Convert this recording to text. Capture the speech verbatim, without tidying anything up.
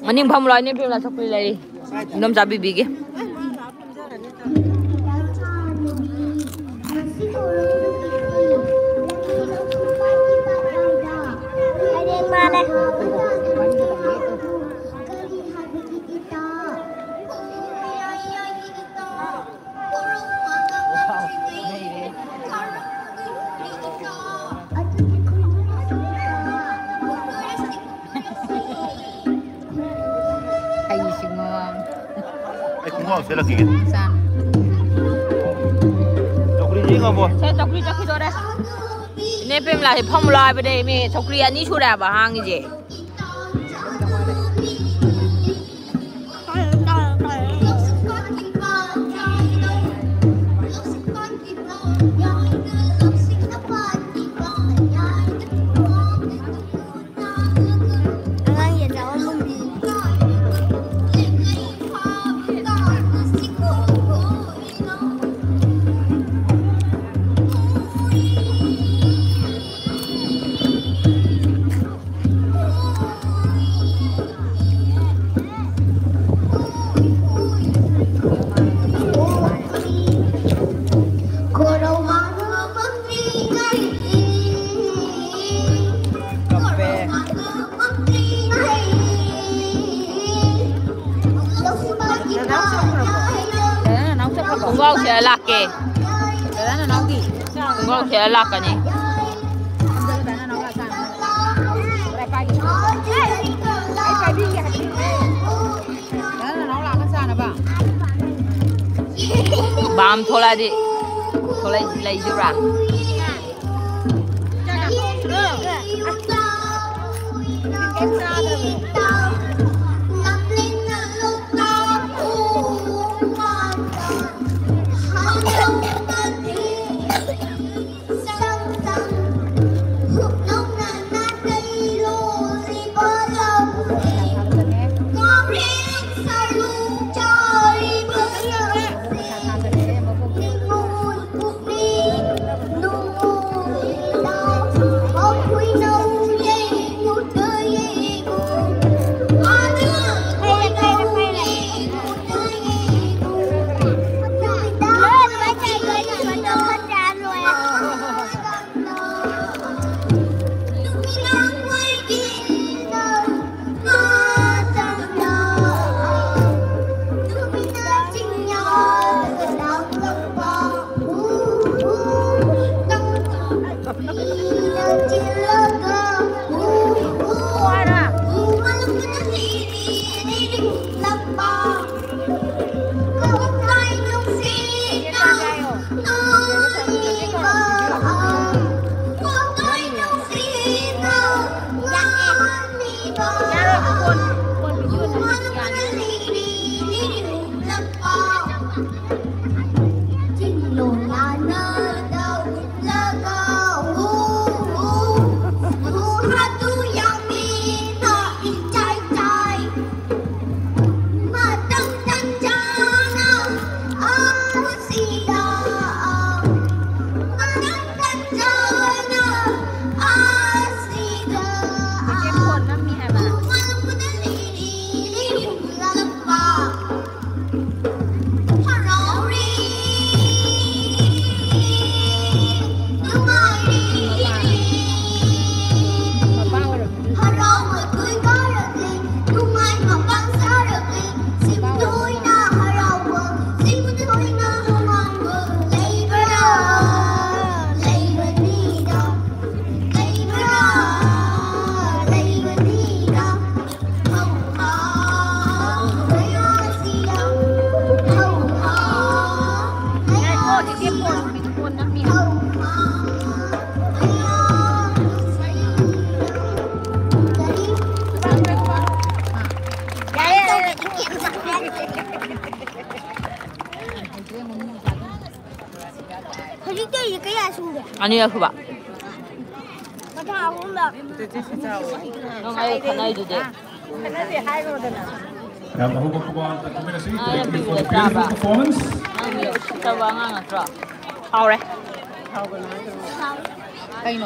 ꯃꯅꯤꯡ ꯐꯝꯂꯣ, ꯏꯅꯦ ꯄ꯭ꯔꯦꯝꯂꯥ ꯁꯧꯒ꯭ꯔꯤ ꯂꯩꯔꯤ꯫ ꯏꯟꯗꯣꯝꯆꯥ ꯕꯤꯕꯤꯒꯤ꯫ ꯃꯥꯅꯦ꯫ ꯑꯩ ꯁꯤꯡꯉꯣ꯫ ꯑꯩ ꯈꯣꯡꯒ꯭ꯔꯥꯎ ꯁꯦꯠꯂꯛꯈꯤꯒꯦ꯫ ꯆꯥꯅꯤ꯫ ꯆꯧꯀ꯭ꯔꯤ ꯌꯦꯡꯉꯕꯣ? ꯁꯦ, ꯆꯧꯀ꯭ꯔꯤ ꯆꯠꯈꯤꯗꯣꯔꯦ꯫ ꯏꯅꯦ ꯄ꯭ꯔꯦꯝꯂꯥꯁꯦ ꯐꯝꯃꯨ ꯂꯥꯎ ꯍꯥꯏꯕꯗꯩ ꯃꯤ ꯆꯧꯀ꯭ꯔꯤ ꯑꯅꯤ ꯁꯨꯔꯦ ꯍꯥꯏꯕ ꯍꯥꯡꯉꯤꯁꯦ꯫ ꯑꯉꯥꯡ ꯌꯦꯟ ꯆꯥꯕ ꯃꯨꯟꯕꯤ꯫ ꯈꯣꯡꯒ꯭ꯔꯥꯎ ꯁꯦꯠꯂ ꯂꯥꯛꯀꯦ꯫ ꯈꯣꯡꯒ꯭ꯔꯥꯎ ꯁꯦꯠꯂ ꯂꯥꯛꯀꯅꯤ꯫ ꯕꯥꯝ ꯊꯣꯛꯂꯛꯑꯗꯤ ꯊꯣꯛꯂꯛꯏ ꯂꯩꯁꯤꯕ꯭ꯔꯥ? ꯍꯧꯖꯤꯛ ꯇꯧꯔꯤꯁꯦ ꯀꯌꯥ ꯁꯨꯔꯦ? ꯑꯅꯤꯔꯛ ꯁꯨꯕ꯫ ꯃꯊꯪ ꯑꯍꯨꯝꯂꯛ꯫ ꯅꯪ ꯑꯩꯒ ꯈꯠꯅꯩꯗꯨꯗꯤ꯫ ꯌꯥꯝ ꯑꯍꯧꯕ ꯈꯨꯕꯥꯛ ꯑꯃ ꯇꯥꯛꯄꯤꯔꯁꯤ꯫ ꯑꯥ, Thank you for the beautiful ꯆꯥꯕ꯫ Performance. ꯅꯪꯒꯤ ꯎꯁꯤꯠꯇꯕ ꯑꯉꯥꯡ ꯅꯠꯇ꯭ꯔꯣ? ꯍꯥꯎꯔꯦ꯫ ꯀꯩꯅꯣ?